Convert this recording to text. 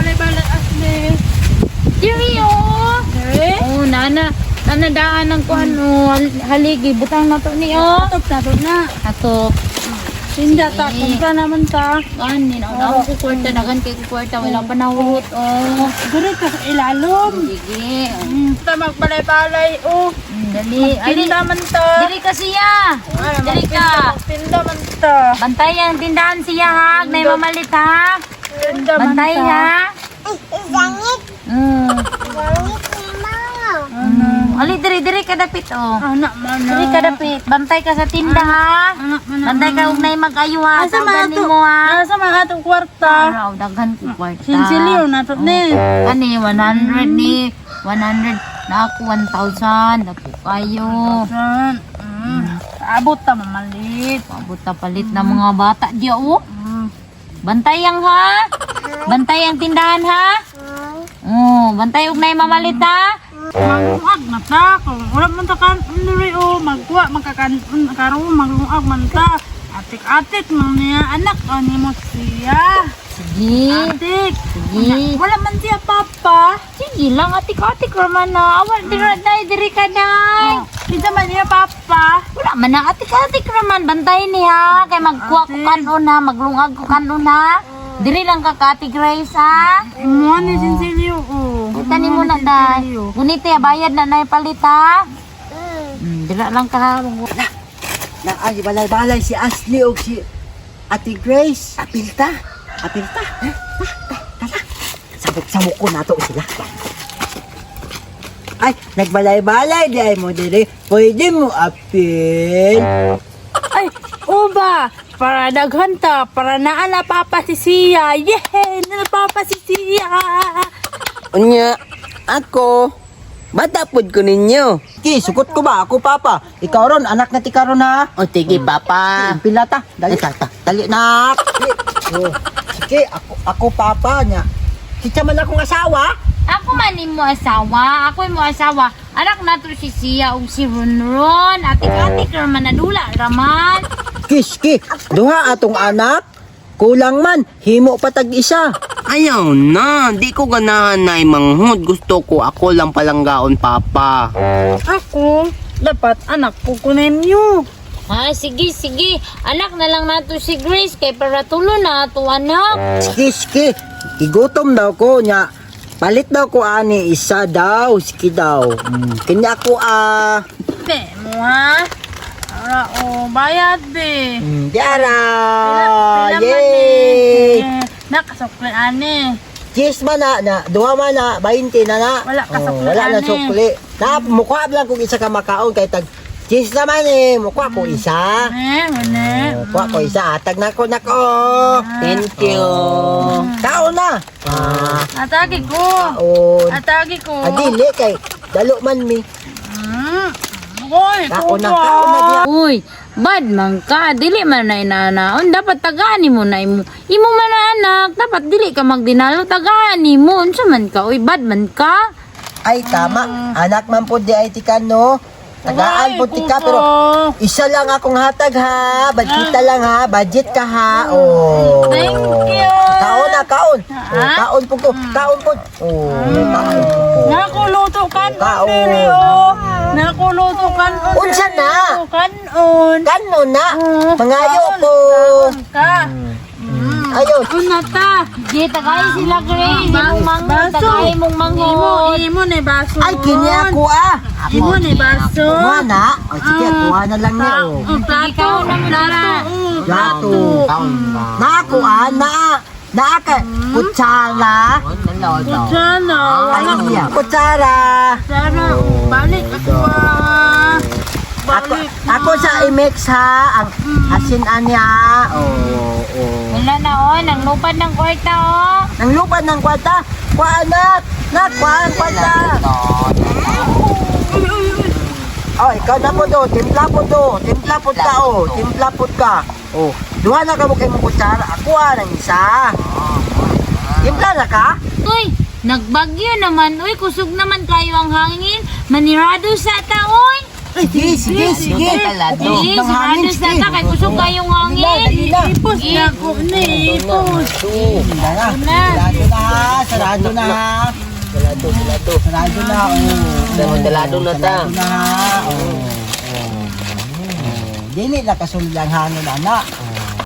magbalay-balay, Ashley? Diri oh. Diri? Oh, nana. Nana daan ang kuan oh. Haligi butang na to ni oh. Atop na, atop na. Ato. Tinda ta, Sige. kumpra naman ta. Kanin, ang oh, ko kwarta, nagan kay ko kwarta, wala pa nahuhot oh. Diri ka sa ilalom. Sige. Ta magbalay-balay, oh. Dali. Ali, Tinda man ta. diri ka siya. Ay, Diri ka. Tinda man ta. Bantay ang tindahan siya ha. Nay mamalit ha. Tinda man Bantay ta. ha. Mm. Ali, diri, diri ka dapit oh. Anak man na. Diri ka dapit. Bantay ka sa tinda ha. Anak man na. Bantay ka ug nay mag-ayo ha. Asa man Tawagan ato? nimo ha. Asa man atong kwarta? Araw, daghan ko kwarta. Sinsilyo na to ni. Kani, 100 ni. 100. Na ako 1,000. Dako kayo. Abot ta mamalit. Paabot na palit na mga bata diya oh. Bantay ang ha. Bantay ang tindahan ha. Oh, bantay og nay mamalit ha. Maglungag na ta. Kung wala man ta kan diri o magkuha magkakan karon maglungag man ta. Atik-atik man niya anak ani mo siya. Sige. Atik. Sige. Wala man siya papa. Sige lang, atik-atik raman na. Awal, diri, day, diri ka, day. Kinsa man niya papa? Wala man na, atik-atik raman. Bantay ni ha. Kay magkuha ko kanon ha. Maglungag ko kanon ha. Diri lang ka, Kati Grace ha. Mo ni sinsilyo o. Kita ni mo na, day. Gunit ya, bayad na na palit ha. Dira lang ka ha. Na ay balay-balay si Ashley og si Ate Grace. Apilta. Apilta. Ha? Tara. Sabok-sabok ko nato sila. Ay, nagbalay-balay di ay mo diri. Pwede mo apil. Ay, uba! Para daghan ta, para naa na papa si siya. Yehey! Na papa si siya! Unya, ako, bata pod ko ninyo. Ki, sukot ko ba? Ako papa. Ikaw ron, anak na ti karon ha. O sige, papa. Pila ta. Dali ta. Dali na. Oh. Sige, ako ako papa niya. Kitsa man akong asawa. Ako man imo asawa, ako imo asawa. Anak nato si Sia ug si Runrun. Atik-atik raman nadula raman. Kiski, duha atong anak. Kulang man, himo pa tag isa. Ayaw na, di ko ganahan na manghod. Gusto ko ako lang palanggaon, papa. Ako, dapat anak ko kunin niyo. Ah, sige, sige. Anak na lang nato si Grace kay para tulo na ato anak. Sige, sige. Igutom daw ko niya. Palit daw ko ani isa daw, sige daw. Kanya ako ah. Be, mo ha? Ara, o, bayad be. Di ara. Pila man Yay! eh. Nakasukli ani. Cheese man na, na duha man na, 20 na na. Wala ka Oh, sukli, wala na ani. sukli. Na mukha lang kung isa ka makaon kay tag cheese naman eh, mukha ko isa. Eh, wala. Mukha ko isa, atag na ko nako. Thank you. Kaon na. Ah, Atagi ko. kaon. Atagi ko. Adili kay dalo man mi. Uy, Kaon na, kaon na diya. Uy, bad man ka, dili man na inanaon, dapat tagaan mo na imo. Imo man na anak, dapat dili ka magdinalo, tagaan mo. Unsa man ka, uy, bad man ka. Ay tama, anak man po di ay tikan no. Tagaan po tika pero isa lang akong hatag ha. Budget lang ha, budget ka ha. Oh. Thank you. Kaon na, kaon. Oh, kaon po ko. Kaon po. Oh, kaon po ko. Nakuluto kanon Kaon. diri oh. Nakuluto kanon. Unsa na? Kanon. Kano na? Oh, Mangayo kaon, ko. Kaon ka. Ayun. Una ta. Di, tagay sila Grace, imong manghod, baso. tagay mong Imo, manghod. imo ni baso. Ay, kini ako ah. Imo ni baso. Kuha na. O sige, kuha na lang niya oh. Oh, plato. Ikaw na mo Plato. na. Oh, Plato. Na ako ah, na. Na ka. Kutsara. Kutsara. Ay, iya. Kutsara. Kutsara. Balik ako ah. Ako, Balik. ako sa i-mix ha. Ang asin anya. Oo, oo. Wala na oh, nang lupad ng kwarta oh. Nang lupad ng kwarta. Kuha anak. Nak, kuha ang kwarta. Oh, ikaw na po do. Timpla po do. Timpla po ka oh. Timpla po ka. Oh, duha na ka mo kay mong kutsara. Ako ah, ng isa. Timpla na ka? Uy, nagbagyo naman. Uy, kusog naman kayo ang hangin. Manirado sa ta, uy. Sige, sige, sige. Sige, Ng hangin, sirado sa sige. ta, kay kusog kayong Dali na, hangin. dali na. Ipos na ko ni ipos. Dali na. Na. Dali na. Sarado na ha. Salado, salado. Sarado na oh. Sarado na ta. Sarado na ha. Oh. Oh. Dili na kasulod ang hangin ana.